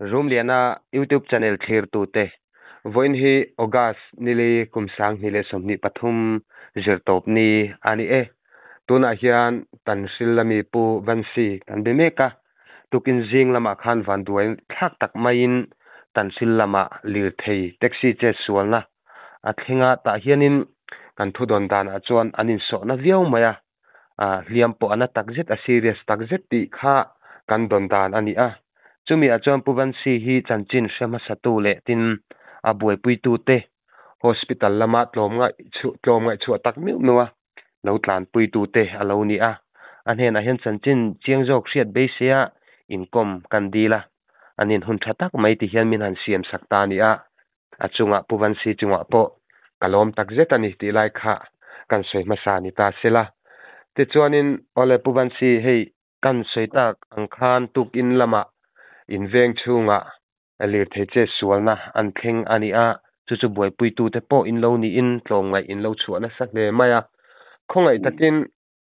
Rumliana YouTube channel thlirtute, vawiin hi August nili kum 2023 zirtawp ni a ni e. Tunah hian Tanhril lami Pu Vansi kan be mek a, tukin zing lamah khan vanduai thlak tak maiin Tanhril lamah lirthei taxi chet sualna a thleng a, tah hianin kan thudawn danah chuan an insawhna viau mai a, hliam pawh a na takzet a serious takzet tih kha kan dawn dan a ni a. Chumi ah chuan Pu Vansi hi chanchin hre hmasatu leh tin a buaipuitute hospital lama tlawmngaih tlawmngaih chhuah tak meuh meuh a lo tlanpuitute a lo ni a. A hnenah hian chanchin chiang zawk hriat beiseia inkawm kan dil a, an inhun tha tak mai ti hian min han siam sak ta a ni a. A chungah Pu Vansi chungah pawh ka lawm tak zet a ni tih lai kha kan sawi hmasa ni ta sela. Tichuanin awle Pu Vansi hei kan sawi tak ang khan tukin lamah inveng chhungah lirthei che sualna an thleng a ni a, chu chu buaipuitute pawh in lo niin tlawmngaih in lo chhuah nasa hle mai a. Khawngaih takin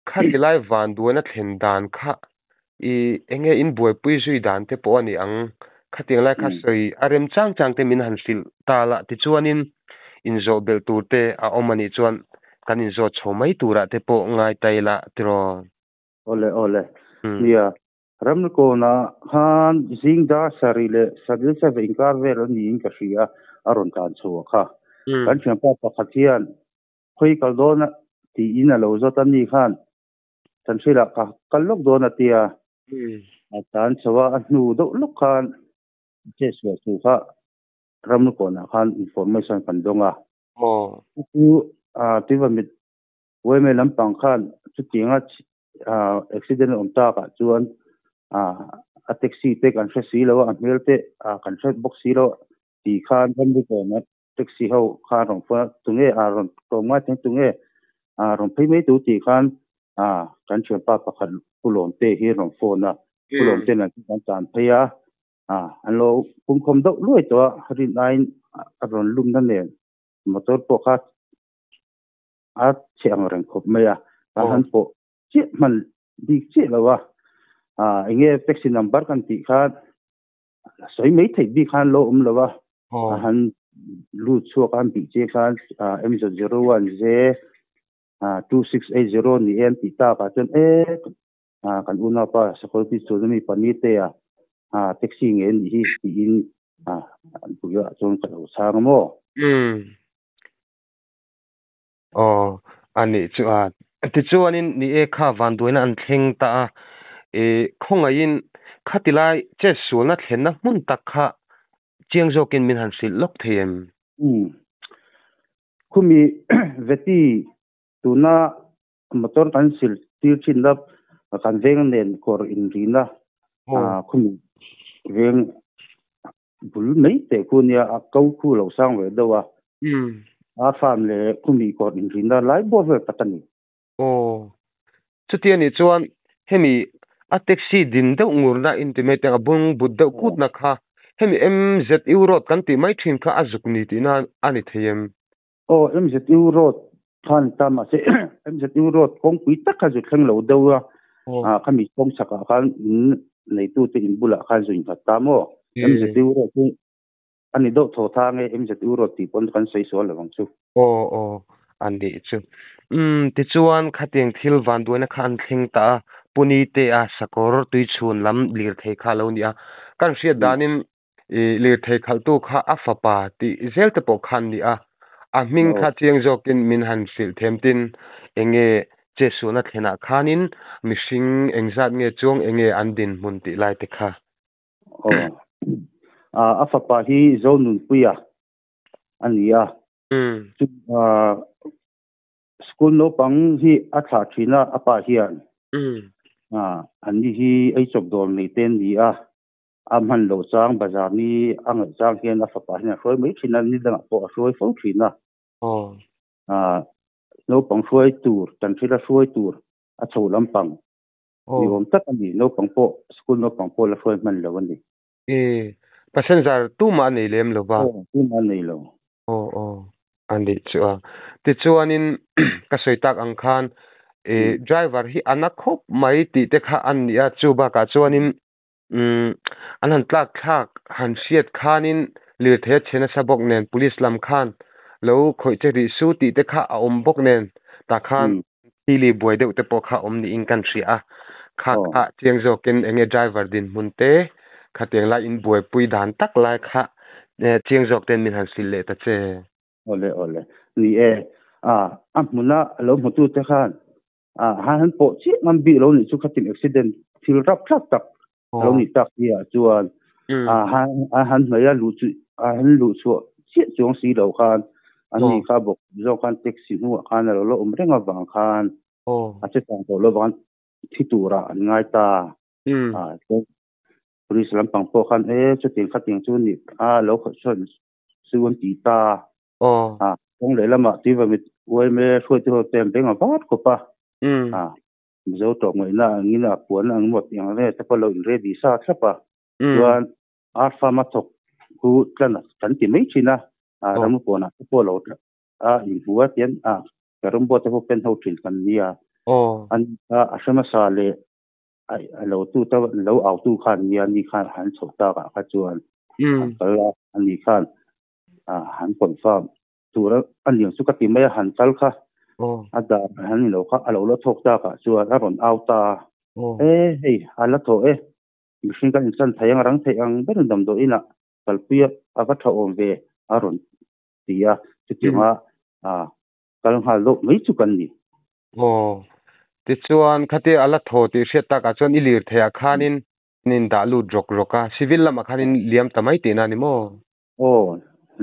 khati lai vanduaina thlen dan kha i enge in buaipui zui dan te pawh a ni ang. Khatiang lai kha sawi a rem chang chang te min han hrilh ta la tichuanin inzawh belh tur te a awm a nih chuan kan inzawt chho mai turah te pawh ngai ta ila tiraw. Awle awle. Nia, Ramlkawnah khan zing dar sarih leh sarih chave inkar vel a niin ka hria a rawn tlan chhuah kha. Kan thianpa pakhat hian khawi kal dawn a tiin a lo zawt a ni khan Tanhrilah ka kal lawk dawn a tia. A tlan chho a, a hnu deuh lawk khan chetsual thu kha Ramlkawnah khan information kan dawng a. Chu Tuivamit Uaime lampang khan chutianga accident a awm takah chuan a taxi te kan hre si lo a, a hmel te kan hre bawk si lo tih khan Ramrikawn-a taxi ho khan rawn phone a, tunge a rawn tlawm ngai thei tunge a rawn phei mai tur tih khan kan thianpa pakhat Pu Lawmte hi rawn phone a, Pu Lawmte nen chuan kan tlan phei a, an lo pumkhawm deuh luai tawh a, rinaiin a rawn lumna nen motor pawh kha a chhe ang reng khawp mai a, ka han pawh chiah hman bik chiah lo a, eng nge taxi number kan tih khan sawi mai theih bik khan lo awm lo a, a han lut chhuak a han bih chiah khan MZ01 J 2680 ni em tih tak ah chuan e kan unaupa security chuan mi pahnih te a taxi nge anih hi tiin an puiah chuan ka lo chhang a maw. Aw, a nih chu a. Tichuanin ni e kha vanduaina an thleng ta a, e khawngaihin khati lai chetsualna thlenna hmun tak kha chiang zawkin min han hrilh lawk thei em? Umm. Khumi Veti tuna motor kan sil tir thinna kan veng nen kawr inrina khumi veng bul mai teh khu nia a ko khu lo sang ve deuh a. A farm leh khumi kawr inrina lai bawr vel tak a ni. Aw, chuti a nih chuan hemi a taxi din deuh ngurna in ti mai teng a bung but deuh kutna kha hemi MZU road kan tih mai thin kha a zuk ni tihna a ni thei em? Aw, MZU road kha a ni ta mahse MZU road kawngpui tak kha zu thleng lo deuh a, khami kawng chhakah khan in neitute in bulah khan zu innghat ta maw? MZU road chu a ni deuh thaw tha nge MZU road tih pawn kan sawi sual lo ang chu. Aw aw, a nih chu. Umm, tichuan khatiang thil vanduaina kha an thleng ta a, Punite-a sakawr tuichhun lam lirthei kha a lo ni a, kan hriat danin I lirthei khalhtu kha a fapa tih zel te pawh khan ni a, a hming kha chiang zawkin min han hrilh them tin enge chetsualna thlenah khanin mihring engzat nge chuang enge an dinhmun tih lai te kha. Aw. A fapa hi Zonunpuia a ni a. Chu school naupang hi a thlah thin a, a pa hian. An ni hi eichawp dawr nei te an ni a. A hman loh chang bazar ni a ngaih chang hian a fapa hian a hruai mai thin a, ni dangah pawh a hruai fo thin a. Naupang hruai tur, tanhrila hruai tur a chho lampang ni awm tak a ni. Naupang pawh, school naupang pawh la hruai hman lo a ni. E, passenger tumah a nei lem lo va. Aw, tumah a nei lo. Aw, aw, a nih chu a. Tichuanin ka sawi tak ang khan e driver hi a na khawp mai tih te kha a ni a, chu bakah chuanin. Um an han tlak thlak han hriat khanin lirthei a chhe nasa bawk nen police lam khan lo khawih che rih su tih te kha a awm bawk nen tah khan thili buai deuh te pawh kha awm niin kan hria a, kha kha chiang zawkin enge driver dinhmun te khatiang lai in buaipui dan tak lai kha chiang zawk ten min han hrilh leh ta che. Awle awle ni e, a a hmuna lo hmutu te khan a han han pawh chiah ngam bik lo nih chu khatin accident thil rap thlak tak lo nih tak hi ah chuan a han a han hnaih a luh chu a han luh chhuah chiah chuang si lo khan an ni kha bawk zawk khan taxi hnuah khan a lo la awm reng avang khan a che chang tawh lovang thi turah an ngai ta a chuan police lampang pawh khan e chutiang khatiang chu nih a lo khawih sawn chu an ti ta a kawng lehlamah tuivamit uaime hruaitu ho te an beng a vat khawp a a Mizo tawp ngaihna angin a puan ang maw tih ang reng te pawh lo in ready sa thlap a. Chuan ar farm a thawk khu tlan kan ti mai thin a, a ram puanah te pawh lo a inhmu a tian a carrom board te pawh pen ho thin kan nia. An a hre hmasa leh a lo tu te lo au tu khan nia ni khan han chhoh tak ah kha chuan an kal a, ani khan han confirm Tur a niang chu ka ti mai a, han kal kha a dar han ni lo kha a lo la thawk tak ah chuan a rawn au ta a, e hei a la thaw e, mihring kan inchan thei ang rang theih ang berin damdawi inah kalpui a va tha awm ve a rawn ti a, chutianga kal nghal deuh mai chu kan ni. Aw, tichuan khatia a la thaw tih hriat takah chuan i lir theih ah khanin in dah lut rawk rawk a, civil lamah khanin liam ta mai tihna a ni maw? Aw,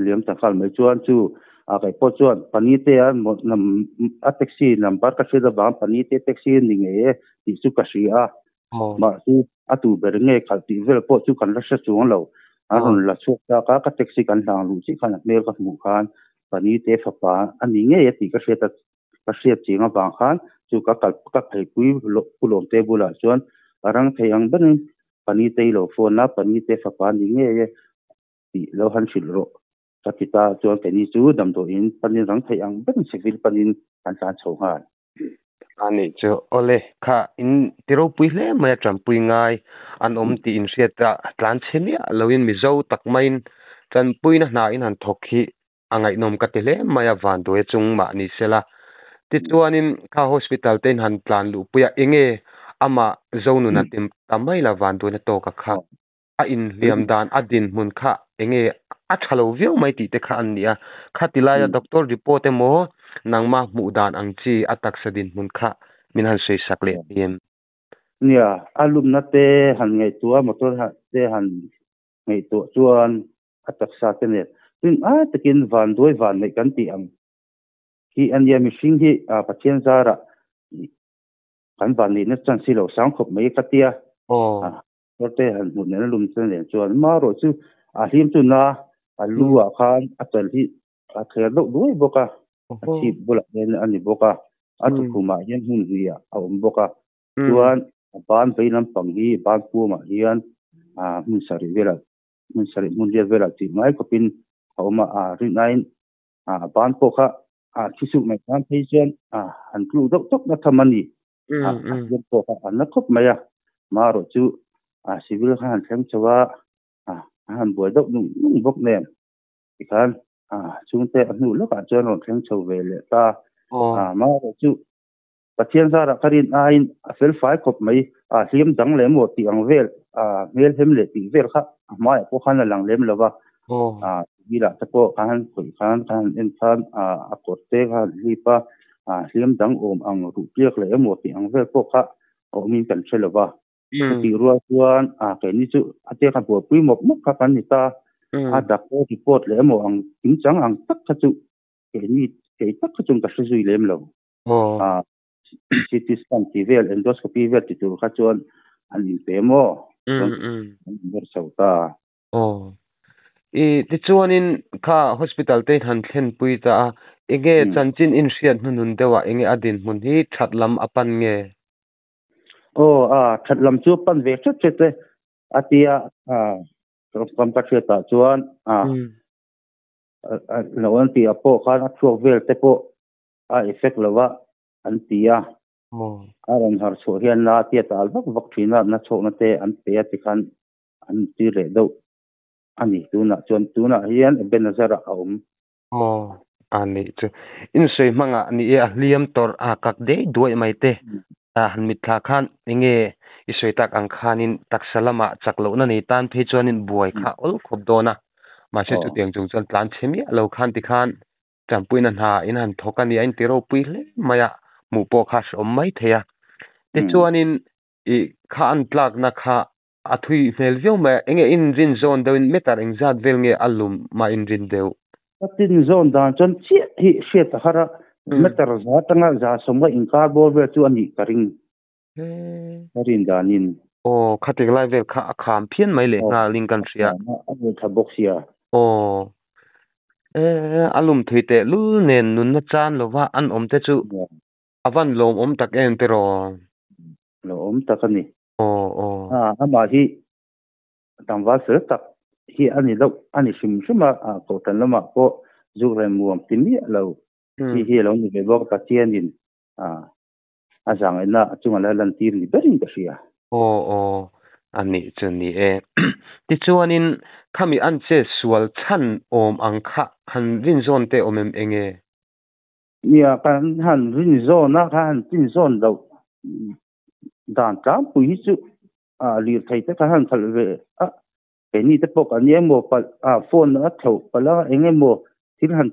liam ta nghal mai chuan chu a kaih pawh chuan Panite a a taxi number ka hriat avang Panite taxi a ni ngei e tih chu ka hria a. Mahse a tu ber nge khalh tih vel pawh chu kan la hre chuang lo. An rawn la chhuak tak a, ka taxi kan hlang luh chiah khan a hmel ka hmuh khan Panite fapa a ni ngei e tih ka hriat a, ka hriat chiang avang khan chu ka kal ka pheipui Pu Lawmte bulah chuan a rang thei ang berin Panite i lo phone a, Panite fapa a ni ngei e. tih lo han hrilh rawh. Ka ti ta chuan keini chu damdawiin panin rang theih ang berin civil panin kan tlan chho nghal. A nih chu awle kha in ti ropui hle mai a tanpui ngai an awm tih in hriat a tlan chhe miah loin Mizo tak maiin tanpuina hna in han thawk hi a ngaihnawm ka ti hle mai a vanduai a chung mah ni sela. Tichuanin kha hospital te in han tlan luhpui a enge amah Zonuna tim ta mai la vanduaina tawka kha. A inhliam dan a dinhmun kha enge a tha lo viau mai tih te kha an ni a, khati laia doctor report emaw nangma hmuh dan ang chi a taksa dinhmun kha min han sawi sak leh thei em? Nia, a lumna te han ngaihtuah a, motor te han ngaihtuah chuan a taksa te nen rin ai takin vanduai vanneih kan tih ang hi a nia, mihring hi Pathian zarah kan vanneihna chan si lo sang khawp mai ka tia. Kawrte han hmuh nen a lum chuan nen chuan marawh chu a hlim chu na a lu ah khan a chal hi a thler deuh duai bawk a, a chhip bulah hian a ni bawk a, a tukhum ah hian hmun hnih ah a awm bawk a, chuan a ban vei lampang hi ban puam ah hian hmun sarih velah hmun sarih hmun riat velah tih ngai khawpin a awm a, a rin aiin a ban pawh kha a thi suh mai khan phei chuan han tluh deuh tawp na tham a ni. A hliam pawh kha an la khawp mai a, marawh chu a civil kha han thleng chho a, a han buai deuh nung nung bawk nen tikhan a chhungte a hnu lawkah chuan rawn thleng chho ve leh ta a, marawh chu Pathian zarah ka rin aiin a fel fai khawp mai, a hliam dang leh maw tih ang vel, a hmel hem leh tih vel kha a hmaiah pawh khan a lang lem lo va, a civil ah te pawh khan khawih khan ka han en khan a kawr te kha han hlip a, a hliam dang awm ang ruh tliak leh emaw tih ang vel pawh kha a awmin kan hre lo va. Chutih rual chuan a keini chu a tia kha buaipui mawp mawp kha kan ni ta. A doctor report leh emaw ang kimchang ang tak kha chu keini kei tak kha chuan ka hre zui lem lo. A CT scan tih vel endoscopy vel ti tur kha chuan an inpe maw chuan an inber chho ta. Aw. I tichuanin kha hospital te in han thlenpui ta a, enge chanchin in hriat hnunun deuh ah enge a dinhmun hi that lam a pan nge? Aw a, that lam chu a pan ve hret hret e a ti a, kam ka hriat ah chuan a lo an tih ah pawh khan a chhuak vel te pawh a effect lo a an ti a. Aw. A rawn har chhuah hian na tia tal vak vak thin a, na chhawkna te an pe a tikhan an tir leh deuh a ni. Tunah chuan tunah hian Ebenezer ah a awm. Aw, a nih chu. Insawi hmangah ni e a hliam tawrh a kak dei duai mai te. A han mitthla khan enge i sawi tak ang khanin taksa lamah chak lohna nei tan phei chuanin buai kha awl khawp dawn a. Mahse chutiang chung chuan tlan chhe miah lo khan tikhan Tanpuina hna in han thawk a nia, a inti ropui hle mai a, hmuh pawh kha a hrehawm mai thei a. Tichuanin i kha an tlakna kha a thui hmel viau mai a, enge inrin zawn deuhin meter engzat vel nge a lum mah inrin deuh? Ka tin zawn dan chuan chiah hi hriat a har a, meter za atanga za sawmnga inkar bawr vel chu a nih ka ring. Ka rin danin. Aw, khatik lai vel kha a kham phian mai leh nghalin kan hria. A hmel tha bawk sia. Aw, e, a lum thui teh lul nen nunna chan lova an awm te chu a van lawmawm tak em tiraw? Lawmawm tak a ni. Aw, aw. A, amah hi tlangval fel tak hi a ni loh, a ni hrim hrim a, kohhran lamah pawh zuk rem muam ti miah lo chi hi a lo ni ve bawk a, Pathianin a A zangaihna a chunga la lantir ni berin ka hria. Aw aw, a nih chu ni e. Tichuanin khami an che sual chhan awm ang kha han rinzawn te awm em eng e? Nia, kan han rinzawn a, kan han tinzawn loh dan tlangpui hi chu lirthei te kan han khalh ve a, keini te pawh kan nia emaw palh phone a thlauh palh a, eng emaw thil han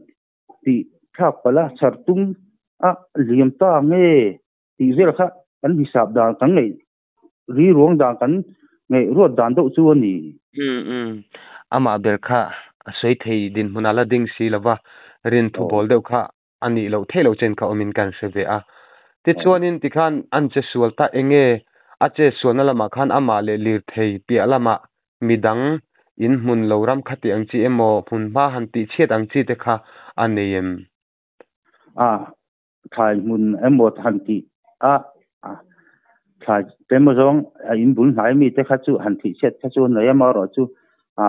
tih thlak palh a, chhar tum a liam ta nge tih vel kha kan hisap dan kan ngaih ri ruang dan kan ngaih ruat dan deuh chu a ni. Umm umm, amah ber kha a sawi thei dinhmun a la ding si lo va, rin thu bawl deuh kha a nih loh theih loh chen kha awmin kan hre ve a. Tichuanin tikhan an che sual ta enge a che sualna lamah khan amah leh lirthei piah lamah Midang in hmun lo ram kha tih ang chi emaw hmun hma han tih chhiat ang chi te kha a nei em? A, thlai hmun emaw han tih a, thlai emaw zawng a in bul hnai mi te kha chu han tih chhiat kha chu a nei amaherawh chu a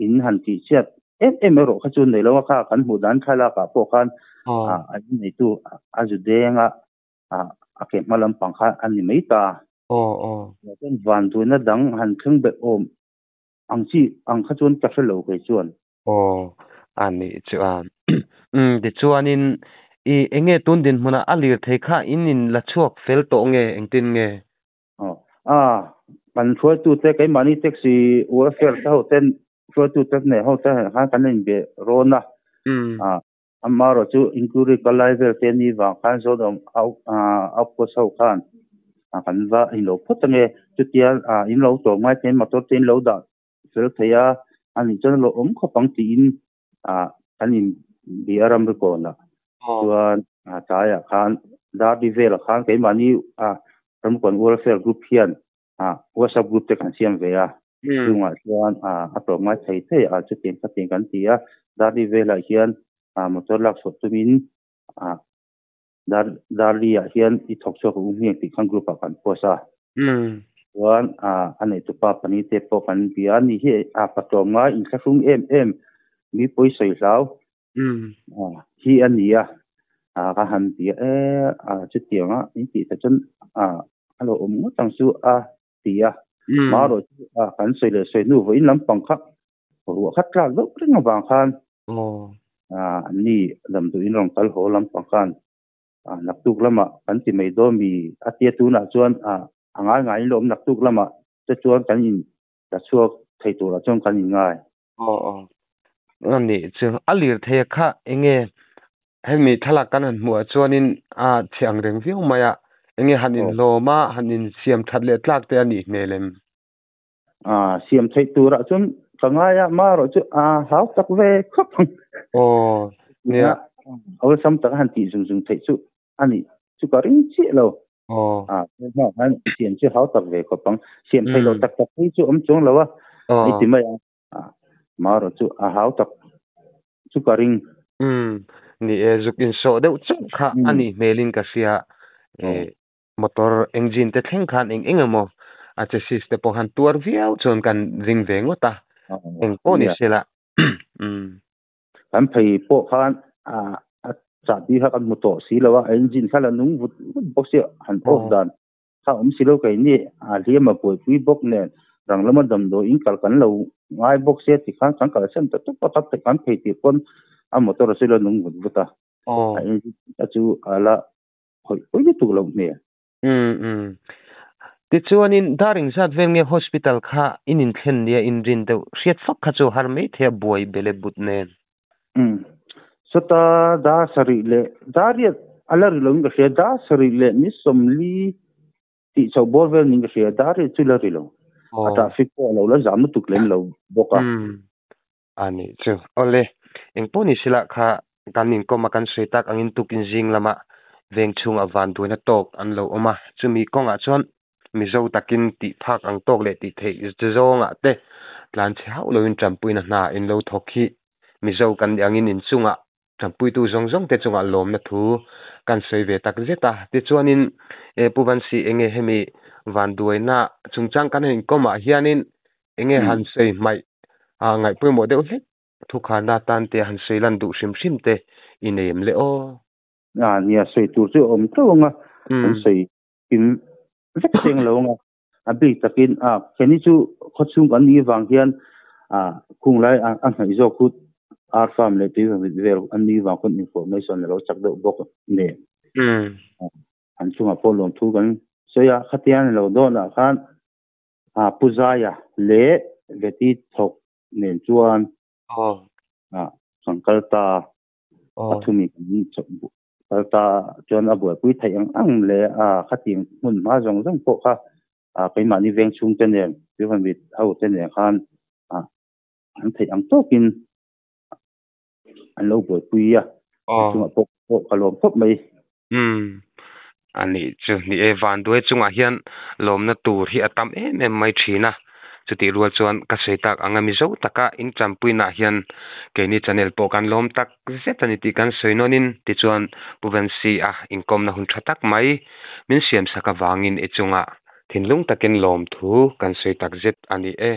in han tih chhiat em em erawh kha chu nei lo a kha kan hmuh dan thlalak ah pawh khan a in neitu a zu deng a a ke hma lampang kha a ni mai ta. Aw aw. Chuan vanduaina dang han thleng belh awm ang chi ang kha chuan ka hre lo kei chuan. Aw a nih chu a. Umm tichuanin i enge tun dinhmunah a lirthei kha in in la chhuak fel tawh nge engtin nge? Aw a kan hruaitute keimahni taxi welfare te ho ten hruaitute nen ho te khan kan inbe rawn a. Amaherawh chu inquiry kal lai vel te ni vang khan Zodawm outpost ho khan kan va in lo phawt ange. Chutia in lo tawm ngai te motor te in lo dah fel thei a, a nih chuan a lo awm khawp ang tiin kan in bia ramri kawnah chuan tlaiah khan Dardi velah khan keimahni Ramkawn Welfare Group hian WhatsApp group te kan siam ve a, chungah chuan a tlawm ngai thei thei a, chutiang khatiang kan ti a, Darli velah hian motor lak chhuah tumin Darli ah hian i thawk chhuak a um hi tih khan group ah kan post a, chuan a neihtupa pani te pawh kan bia a ni hi a patlawm ngai inthlahrung em em mi pawi sawi hlau hi a ni a, ka han ti a e chutianga in tih ta chuan a lo awm ngawt ang chu a ti a, marawh chu kan sawi leh sawi hnu vawiin lampang kha ruah kha tlak deuh reng avang khan an ni damdawiin rawn kal haw lampang khan naktuk lamah kan ti mai dawn mi a tia tunah chuan a ngai ngaiin lo awm naktuk lamah te chuan kan in la chhuak thei turah chuan kan inngai. Aw aw. A nih chu a lirthei kha enge hemi thlalak kan han hmuh ah chuanin a chhe ang reng viau mai a, enge han inhlawm a, han insiam that leh tlak te a nih hmel em? A siam theih turah chuan ka ngai a, marawh chu a hau tak ve khawp ang. Aw nia. Awlsam taka han tih zung zung theih chu a nih chu ka ring chiah lo. Aw. A hma khan siam chu hau tak ve khawp ang. Siam theih loh tak tak hi chu awm chuang lo a, i ti mai a. Marawh chu a hau tak chu ka ring. Umm, ni e, zuk insawh deuh chauh kha a nih hmelin ka hria. Motor engine te thleng khan eng eng emaw a chassis te pawh khan tuar viau chuan kan ring ve ngawt a, eng pawh ni se la. Umm. Kan phei pawh khan a. Chahbi kha kan hmu tawh si lo a, a engine kha la nung vut vut bawk sia, han off dan kha awm si lo kei ni a hliam a buaipui bawk nen rang lama damdawiin kal kan lo ngai bawk sia tikhan kan kalsan ta tawp a, ka kan phei tir pawn a motor a chu la nung vut vut a, a engine kha chu a la khawih pui lutuk loh hmel. Umm umm. Tichuanin dar engzat vel nge hospital kha in inthlen nia inrin deuh hriat fak kha chu har mai thei a buai bele but nen. Umm. Sawta dar sarih leh dar riat a la ri loin ka hria, dar sarih leh ni sawmli tih chhoh bawr vel niin ka hria, dar riat chu la ri lo. A traffic pawh a lo la zam lutuk lem lo bawk a. Umm. A nih chu. Awle, engpawh ni sila kha kan inkawm a kan sawi tak angin tukin zing lama veng chhungah vanduaina tawk an lo awm a, chumi kawngah chuan Mizo takin tih phak ang tawk leh tih theih zawngah te tlan chhe hauh loin tanpuina hna in lo thawk hi Mizo kan nih angin inchungah tanpuitu zawng zawng te chungah lawmna thu kan sawi ve tak zet a. Tichuanin e Pu Vansi enge hemi vanduaina chungchang kan han inkawmah hianin enge han sawi hmaih a ngaih pawimawh deuh hlek thukhana tan te han sawi lan duh hrim hrim te i nei em le aw? A nia sawi tur chu a awm teuh ang a, kan sawi kim vek seng lo ang a, a bik takin a keni chu khawchhung kan nih vang hian a khunglai a hnaih zawk khu ar farm leh tui vel an nih vang khawn information a lo chak deuh bawk nen an chungah pawh lawmthu kan sawi a, khatia ni lo dawnah khan a Pu Zaia leh Veti thawk nen chuan a kan kal ta pathumi kan kal ta chuan a buaipui theih ang ang leh a khatiang hmun hma zawng zawng pawh kha a keimahni veng chhung te nen Tuivanvit ho te nen khan a an theih ang tawkin an lo buaipui a chungah pawh pawh ka lawm khawp mai. Umm a nih chu ni e vanduai chungah hian lawmna tur hi a tam em em mai thin a chutih rual chuan ka sawi tak anga mizo taka in tanpuinaah hian keini channel pawh kan lawm tak zet a ni tih kan sawi nawnin tichuan Pu Vansi a inkawmna hun tha tak mai min siam sak avangin i chungah thinlung takin lawmthu kan sawi tak zet a ni e.